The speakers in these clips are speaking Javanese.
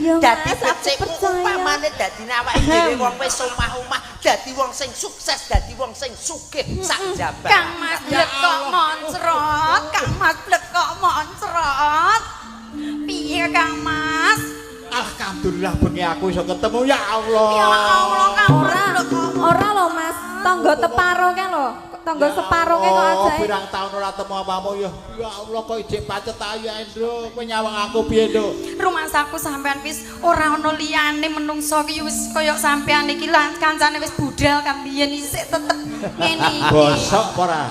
Iya, Dadi Mas, aku becikmu percaya. Upamane dadi awake dhewe wong wis omah-omah, dadi wong sing sukses, dadi wong sing sugih sak jabar. Kang Mas Blek kok moncrot, Kang Mas Blek kok moncrot. Piye Kang Mas? Alhamdulillah bengi aku iso ketemu ya Allah. Ya Allah, Kang Ora, Mas Blek kok. Ora lho Mas, tangga teparo kae lho. Tangga separo kae kok Oh, ajae. pirang tahun ora temu apamu ya. Ya Allah kok ijek pacet ayu Nduk. Kowe nyawang aku piye, Nduk? Rumangsaku sampean wis ora ana liyane menungso ki wis kaya sampean iki lan kancane wis budal kan biyen isih tetep ngene iki. Bosok apa ora?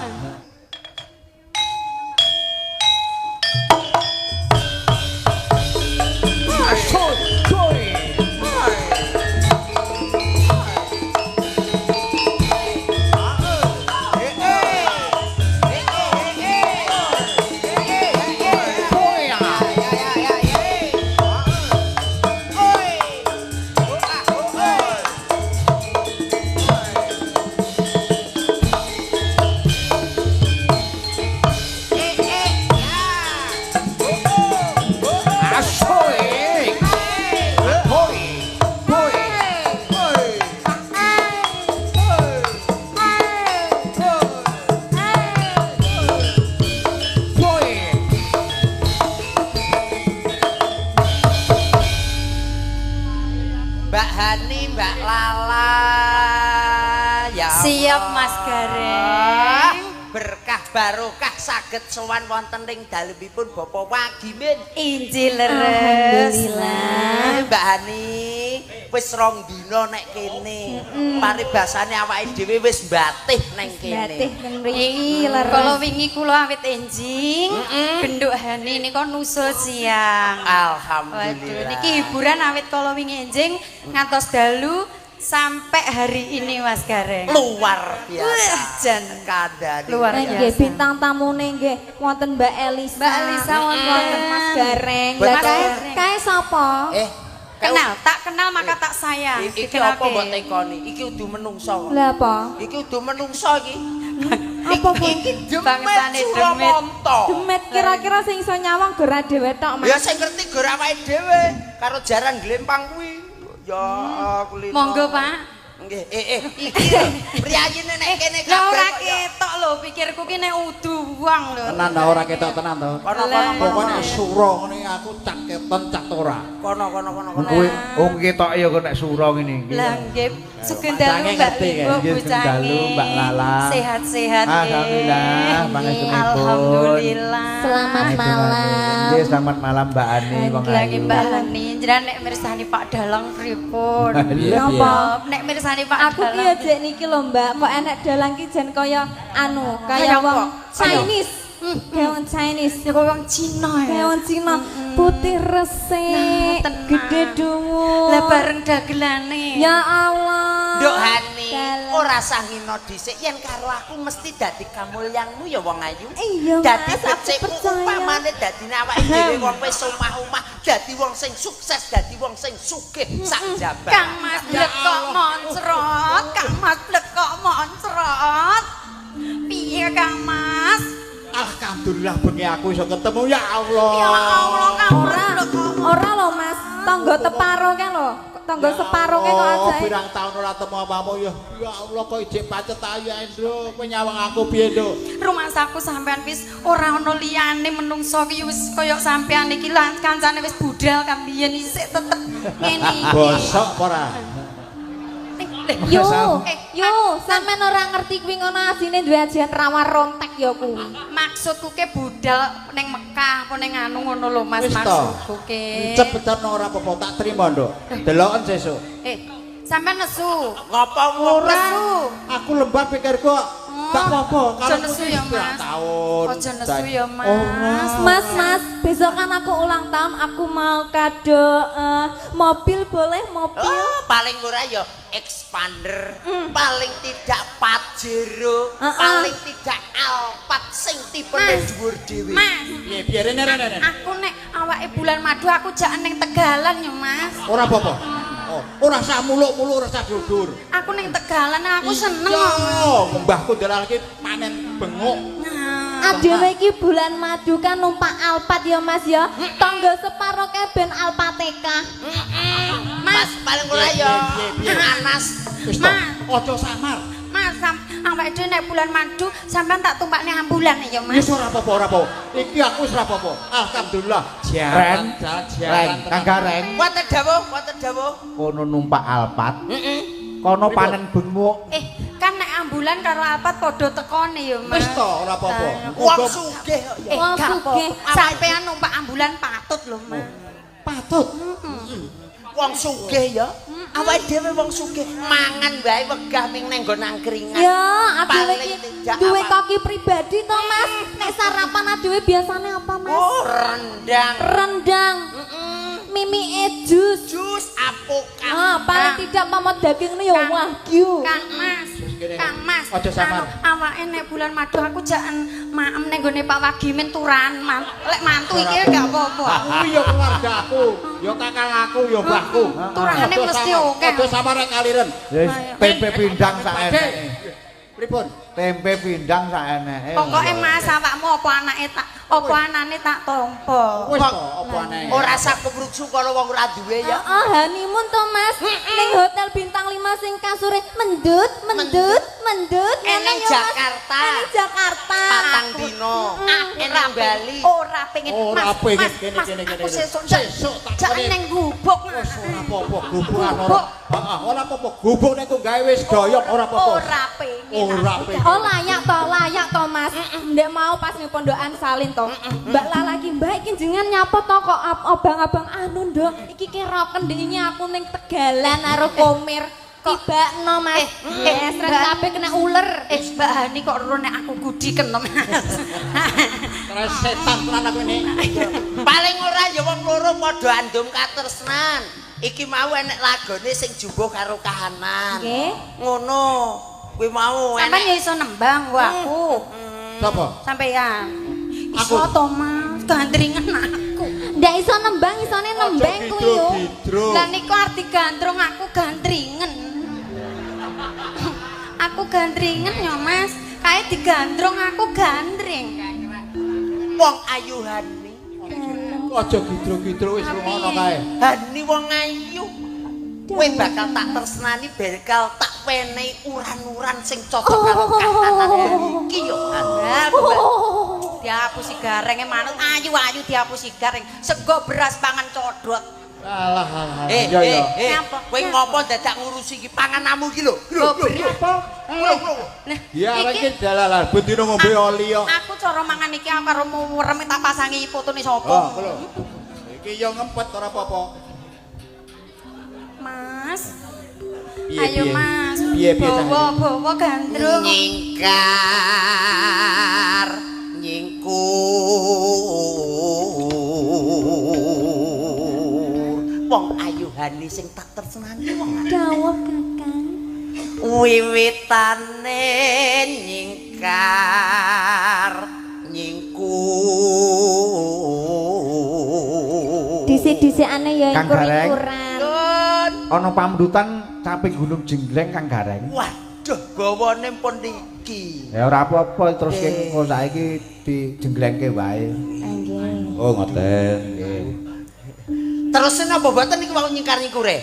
Mbak Hani, Mbak Lala. Ya Allah. Siap Mas Gareng. Berkah barokah saged sowan wonten ing dalemipun Bapak Wagimin. Injil leres. Alhamdulillah. Mbak Hani, wis rong dina nek kene. Paribasane awake dhewe wis mbatih neng kene. Batih teng mriki leres. Kalau wingi kula awit enjing, genduk Hani nika nusul siang. Alhamdulillah. Waduh, niki hiburan awit kala wingi enjing ngantos dalu sampai hari ini Mas Gareng. Luar biasa. Wah, jan. Kandhane. Luar Nggih, biasa. bintang tamune nggih wonten Mbak Elisa. Mbak Elisa wonten. Wonten Mas Gareng. Mas Lah kae Gareng. kae sapa? Eh, Kenal, tak kenal maka tak sayang. Iki Dikenalke. apa mbok tekoni? Iki udu menungso kok. Lah apa? Iki udu menungso iki. Apa kuwi? Iki demet Bangsane demit. Suramanto. Demet kira-kira sing iso nyawang gora dhewe tok, Mas. Ya sing ngerti gor awake dhewe karo jaran glempang kuwi. Ya kulino. Monggo, Pak. Nggih, iki lho, priyayine nek kene Lah kabeh ora kok ya. ketok lho, pikirku ki nek udu wong lho. Tenan ta ora ketok tenan to? Kono kono kono. Pokoke nek sura ngene aku cak keton cak ora. Kono kono kono kono. Kuwi wong ketok ya kok nek sura ngene iki. Lah nggih, sugeng dalu Macange Mbak ngerti, Limbo kan? Nggih, sugeng bucange. dalu, Mbak Lala. Sehat-sehat nggih. Alhamdulillah, pangestunipun. Alhamdulillah. Selamat malam. Nggih, selamat malam Mbak Ani wong Lagi ayu. Mbak Hani, jenengan nek mirsani Pak Dalang pripun? Iya, Napa? Nek mirsani Pak Aku ki Dalang. ya jek niki lho, Mbak, kok enek dalang ki jan kaya anu, kaya Kaya wong apa? Chinese. Kaya wong Chinese. Ya kok wong Cina ya. Kaya wong Cina, putih resik, Nah, tenang. gede dhuwur. Lah bareng dagelane. Ya Allah. Nduk Hani, Dalang. ora sah ngino dhisik yen karo aku mesti dadi kamulyanmu ya wong ayu. Iya, Dadi Mas, aku becikmu percaya. upamane dadi awake dhewe wong wis omah-omah, dadi wong sing sukses, dadi wong sing sugih sak jabar. Kang Mas Blek kok moncrot, Kang Mas Blek kok moncrot. Piye Kang Mas? Alhamdulillah bengi aku iso ketemu ya Allah. Ya Allah, Kang Mas Ora, Blek kok. ora lho Mas, tangga teparo kae lho. Tangga separo kae kok Oh, ajae. pirang tahun ora temu apamu ya. Ya Allah kok ijek pacet ayu Nduk. Kowe nyawang aku piye, Nduk? Rumangsaku sampean wis ora ana liyane menungso ki wis kaya sampean iki lan kancane wis budal kan biyen isih tetep ngene iki. Bosok apa ora? Yo, Eh, yo, sampean ora ngerti kuwi ngono asine duwe ajian rawa rontek ya kuwi. Maksudku ke budal ning Mekah apa ning anu ngono lho Mas Wis to. maksudku ke. Cepet ora apa-apa tak trimo, Nduk. Deloken sesuk. Eh, sampean nesu. Ngopo ora? Nesu. Aku lembab pikirku kok gak apa-apa. Aja nesu ya, Mas. Tahun. Aja nesu ya, Mas. Ora. Mas, Mas, besok kan aku ulang tahun, aku mau kado mobil boleh mobil. Oh, paling ora ya Expander, paling tidak Pajero, paling tidak Alphard sing tipene dhuwur dhewe. Mas, Piye piye rene rene rene. aku nek awake bulan madu aku jak ning Tegalan ya, Mas. Ora apa-apa. Oh, ora sah muluk-muluk, ora sah dudur. Aku ning Tegalan aku seneng. Iya, mbahku dalan iki panen bengok. Nah. Adewe iki bulan madu kan numpak Alphard ya Mas ya. Tangga separo kae ben Alpateka. Mas paling ora ya Anas. Wis to, aja samar. Mas, awake dhewe nek bulan madu sampean tak tumpakne ambulan ya Mas. Wis ora apa-apa, ora apa-apa. Iki aku wis ora apa-apa. Alhamdulillah. Ren, Jalan, Reng, Kang Gareng. Wonten dawuh, wonten dawuh. Kono numpak Alphard. Kono panen benguk. Kan nek ambulan karo Alphard padha tekone ya Mas. Wis to, ora apa-apa. Wong sugih kok ya. Wong Gak sugih. apa-apa. Sampean numpak ambulan patut lho Mas. Patut. Wong sugih ya. Awake dhewe wong sugih mangan wae wegah ming nang nggon angkringan. Ya, adewe Paling iki tidak duwe awak. koki pribadi to Mas. Nek sarapan adewe biasane apa Mas? Oh, rendang. Rendang. Mimike jus. Jus apokat. Ah, paling tidak momot daging ini ya Kang. wagyu. Kang Mas, Kang Mas. Aja samar. Anu, awake nek bulan madu aku jan maem ning gone Pak Wagimin turan. Lek mantu iki gak apa-apa. Kuwi ya keluargaku, ya kakang aku, ya mbahku. Turahane mesti oke. Aja samar rek kaliren. Wis tempe pindang sak eneke. Pripun? Tempe pindang sak eneke. Pokoke Mas awakmu apa anake tak apa anane tak tampa. Wis to, apa aneh? Ora sak kebruksu kalau wong ora duwe ya. Oh, honeymoon to Mas. Ning hotel bintang 5 sing kasure mendut, mendut, mendut. Eneng Ngene ya, Mas. Jakarta. Eneng Jakarta. Patang dino. Eneng Bali. Ora pengen Ora Mas, pengen. Mas, Kene, Mas, kene, kene, aku kene. sesuk Sesuk tak jan kene. ning gubuk. Wis ora apa-apa, gubukan ora. Gubuk. Heeh, ora apa-apa. Gubuk nek ku gawe wis doyok ora apa-apa. Ora pengen. Ora pengen. Oh layak to Mas. Ndek mau pas ning pondokan salin to. Mbak Lala iki Mbak iki jenengan nyapa to kok abang-abang anu nduk. Iki keroken ndek aku ning Tegalan karo Komir. Tibakno Mas. Stres kabeh kena uler. Mbak Hani kok ro nek aku gudiken to Mas. Terus setan tenan aku ini. Paling ora ya wong loro padha andum katresnan. Iki mau enek lagone sing jumbuh karo kahanan. Nggih. Ngono. Kuwi mau Sampeyan enek. ya iso nembang wae aku. Sapa? Sampeyan. Iso Aku. to Mas, gandringan aku. Ndak iso nembang, isone nembeng kuwi yo. Gidro. Lah niku arti gandrung aku gandringan. Aku gandringan ya Mas. Kae digandrung aku gandring. Wong ayu Hani. Aja gidro-gidro wis ngono kae. Hani wong ayu. Kowe bakal tak tresnani, bakal tak wenehi uran-uran sing cocok karo kahanan iki yo. Lah, dihapusi garenge manut ayu-ayu dihapusi gareng. Sego beras pangan codot. Alah alah. Eh, Iya eh, iya. Nyapa? kowe ngopo dadak ngurusi iki panganamu iki lho. Lho, lho, lho. Nah, Ya iki dalalah bendino ngombe oli yo. Aku cara mangan iki aku karo muwerem tak pasangi fotone sapa. Oh, lho. Iki yo ngempet ora apa-apa. Mas. Piye, Ayo piye? Mas. Piye, piye, Cah? Bawa bawa gandrung. Nyingkar nyingkur wong ayu Hani sing tak tresnani wong ayu. Dawuh Kakang. Wiwitane nyingkar nyingkur Dhisik-dhisikane ya Kang Gareng. ingkur-ingkuran. Ana pamdutan caping Gunung Jenggleng Kang Gareng. Waduh gawane pun niki. Ya ora apa-apa terus engko saiki dijengglengke wae. Nggih. Oh, ngoten. Nggih. Terus napa mboten niku wau nyingkar nyingkure?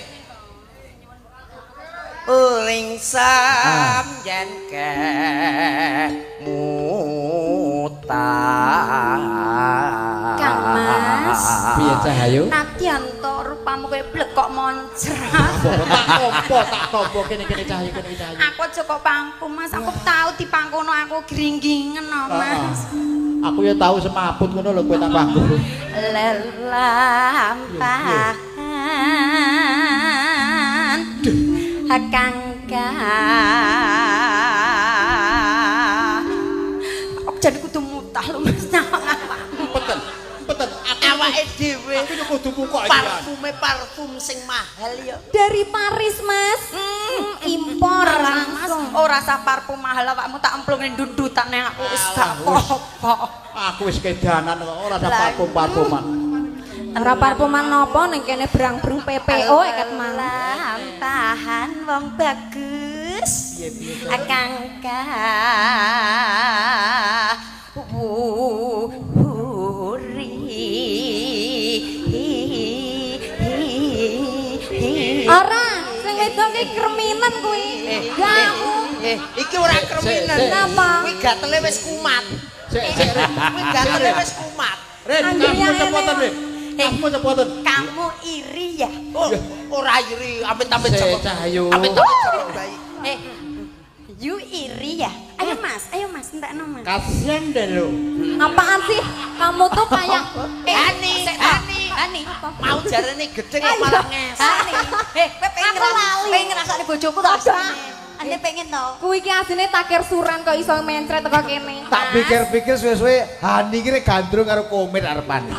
Lingsam yen kemutan. Kang Mas. Piye Cahayu? Nadyan to rupamu kowe blekok moncrat. Apa tak tompo, tak tompo kene-kene Cahayu, kene Cahayu. Aku aja kok pangku Mas, aku tau dipangkono aku gringgingen no Mas. Aku ya tau semaput ngono lho kowe tak pangku. Lelampahan kang Aku jadi kudu mutah lho Mas nyawang awakmu. Peten, peten. Awake dhewe Aku yo kudu mukok iki. parfume parfum sing mahal ya. Dari Paris, Mas. Impor Ora Mas, langsung. ora usah parfum mahal awakmu tak emplungne ndundutane aku wis gak apa-apa. Aku wis kedanan kok ora ada parfum-parfuman. Ora parfuman napa ning kene brang-brung PPO eket mang. Lampahan wong bagus. Kang Iya ki kreminen kuwi. Gak aku. Iki ora kreminen. Kenapa? Kuwi gatele wis kumat. Sik, sik, Rin. Kuwi gatele wis kumat. Rin, kamu cepotan, Rin. Kamu cepotan. Kamu iri ya? Oh, ora iri, amit-amit Sik, Cahyo. Amit-amit joko bayi. You iri ya? Ayo Mas, entekno Mas. Kasian deh lo. Apaan sih? Kamu tuh kayak Hani, Hani, Hani. Mau jarene gedhe kok malah ngesek. Hani. Kowe pengen ngrasakne bojoku to? Ane pengen to. Kuwi iki asline takir suran kok iso mencret teko kene. Tak pikir-pikir suwe-suwe Hani ki gandrung karo komit arepan.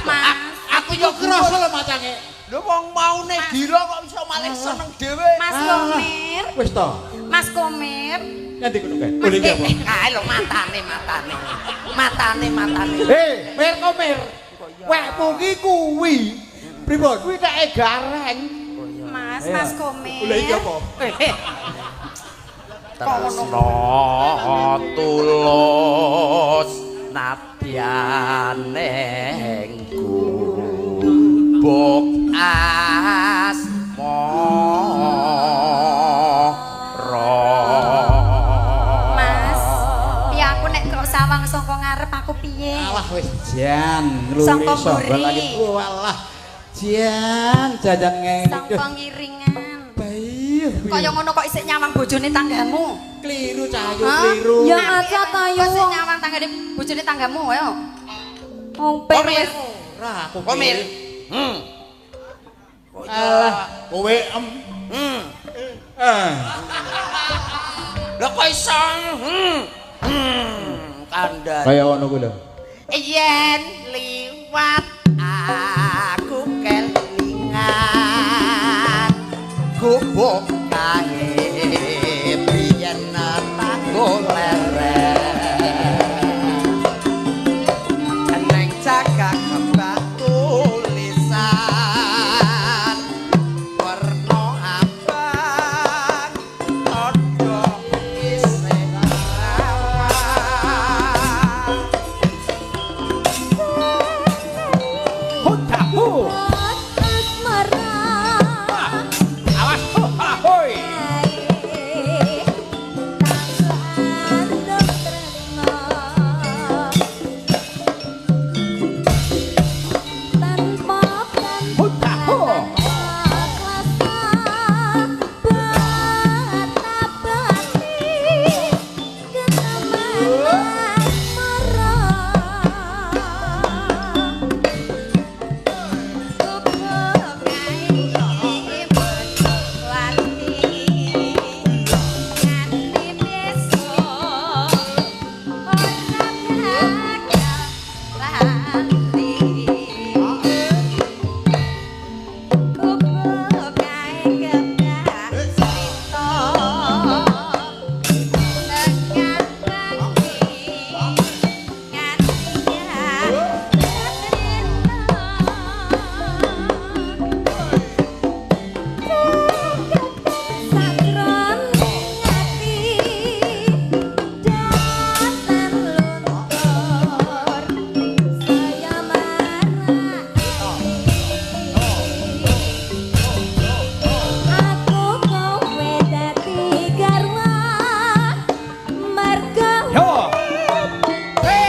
Mas, aku yo Kerasa lho macange. Lho wong maune gila kok iso malih seneng dhewe. Mas Komir. Wis to. Mas Komir. Nganti kono kae. Boleh iki apa? Kae lho matane, matane. Matane, matane. Hei, Mir Komir. Wekmu ki kuwi. Pripun? Kuwi nek gareng. Mas, Mas Komir. Boleh iki apa? Tresno tulus nadyan ing gubuk asmara. Mas, piye aku nek kok sawang saka ngarep aku piye? Alah wis jan ngluri sambal lagi. Walah. Jan jajan ngene. Sangka ngiringan. Bayi. Kaya ngono kok isih nyawang bojone tanggamu. Kliru Cahyo, kliru. Ya aja ta yo. Kok isih nyawang tanggane bojone tanggamu ayo. Wong per wis ora aku. Komir. Alah, kowe em. Lho kok iso? Kandhane. Kaya ngono kuwi lho. Yen liwat aku kelingan gubuk kae biyen tanggo leren neng cakak kebak tulisan werna abang tandha isih rawan. Hotahu. Asmara. Awas. Hoi. Hotahu.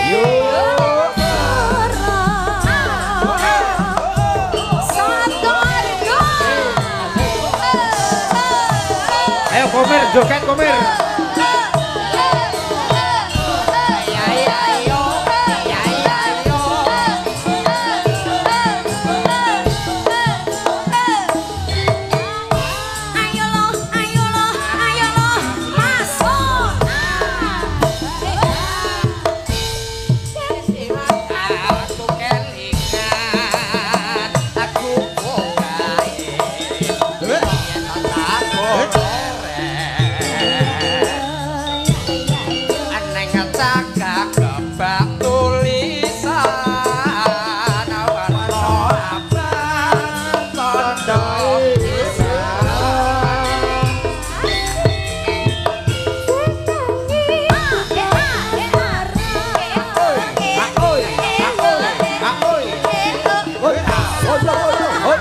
Yo. Ayo Komir, joget Komir. Ayo lo, ayo lo, ayo lo, masuk. Aku kelingan aku kae yen tanggo leren neng cakak kebak tulisan warna abang tandha isih. Oi. Oi. Oi. Oi. Oi.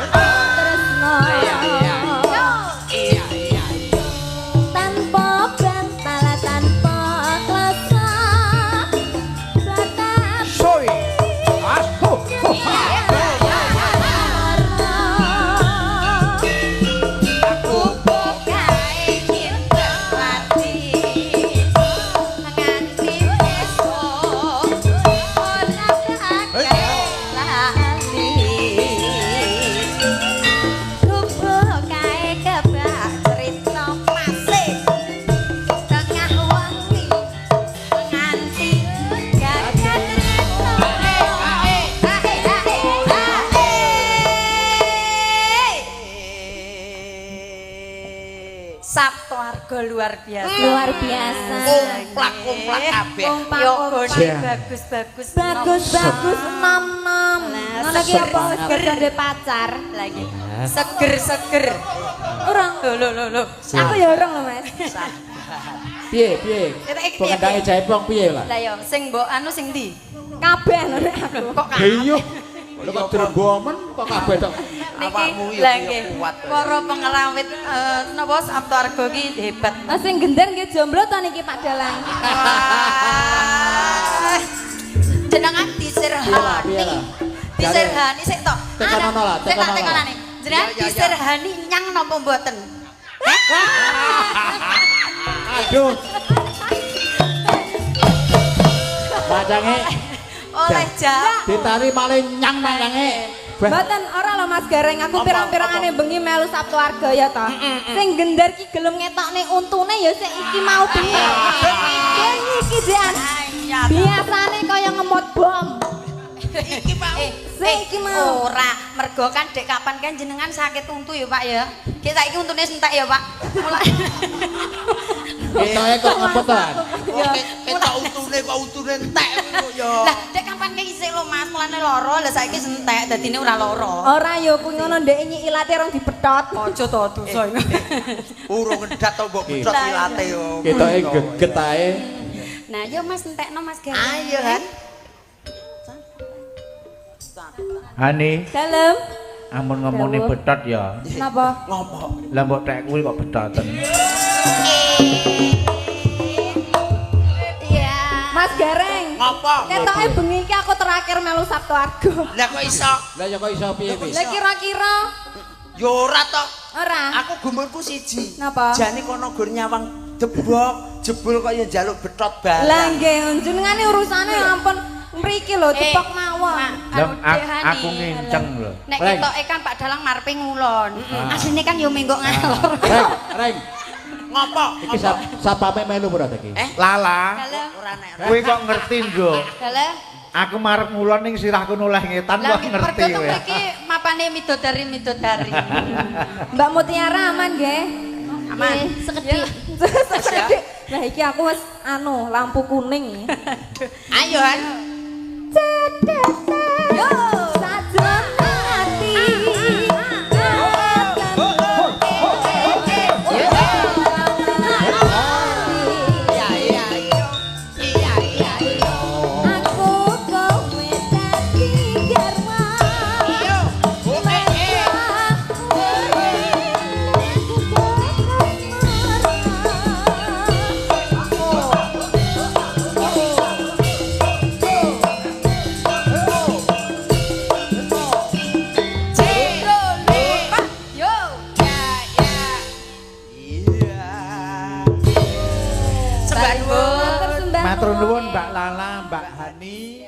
Sabto Argo luar biasa. Luar biasa. Komplak-komplak kabeh. Yogone bagus-bagus. Bagus-bagus enom-enom. Ngono ki apa wis gandhe pacar lagi. Seger-seger. Urung. Lho lho lho. Aku ya urung lho, Mas. Piye piye? Pengendange jaipong piye lah? Lah yo sing mbok anu sing ndi? Kabeh lho nek aku. Kok kabeh? Iya. Lho kok drembomen kok kabeh tok. Niki lha nggih. Para pengrawit napa Sabto Argo ki hebat. Lah sing gender nggih jomblo to niki Pak Dalang. Jenengan disirhani. Disirhani sik tok. Tekonono lah, tekonane. Jenengan disirhani nyang napa mboten? Aduh. Macange oleh jam ditari malah nyang macange. Mboten ora lho Mas Gareng, aku pirang-pirangane bengi melu Sabtu Argo ya to. Sing gendar ki gelem ngetokne untune ya sik iki mau piye. Bengi iki dean. Biasane kaya ngemot bom. Iki mau. Sik iki mau. Ora, mergo kan dek kapan kan jenengan sakit untu ya Pak ya. Ki saiki untune entek ya Pak. Mulai ketoke kok ngepotan. Ketok untune kok untune entek kok ya. Lah dek kapan ki isih lho Mas, mulane lara, lah saiki entek dadine ora lara. Ora ya kuwi ngono ndek ilate rong dipetot. Aja to dosa iku. Urung ngedat to mbok petot ilate yo. Ketoke geget ae. Nah, yo Mas entekno Mas Gareng. Ayo Han. Hani. Dalem. Amun ngomongane betot ya. Napa? Ngomong. Lah mbok tek kuwi kok betoten. Iya. Mas Gareng. Ngopo? Ketoke bengi iki aku terakhir melu Sabtu Argo. Lah kok iso? Lah ya kok iso piye wis? Lah kira-kira ya ora to. Ora. Aku gumurku siji. Napa? Jane kono gur nyawang debok, jebul kok ya njaluk betot barang. Lah nggih, jenengane urusane ampun mriki lho cepok mawon. Aku nginceng lho. Nek ketoke kan Pak Dalang marepe ngulon. Asline kan yo menggok ngalor. Reng, Reng. Ngopo? Iki sapame melu ora ta iki? Lala. Ora nek. Kowe kok ngerti, Nduk? Dalah. Aku marep ngulon ning sirahku noleh ngetan kok ngerti kowe. Mergo iki mapane midodari-midodari. Mbak Mutiara aman nggih? Aman. Sekedhik. Sekedhik. Lah iki aku wis anu lampu kuning. Ayo Han. Yo, sajane ati. Aku kowe dadi garwa. Matur nuwun Mbak Lala, Mbak Hani.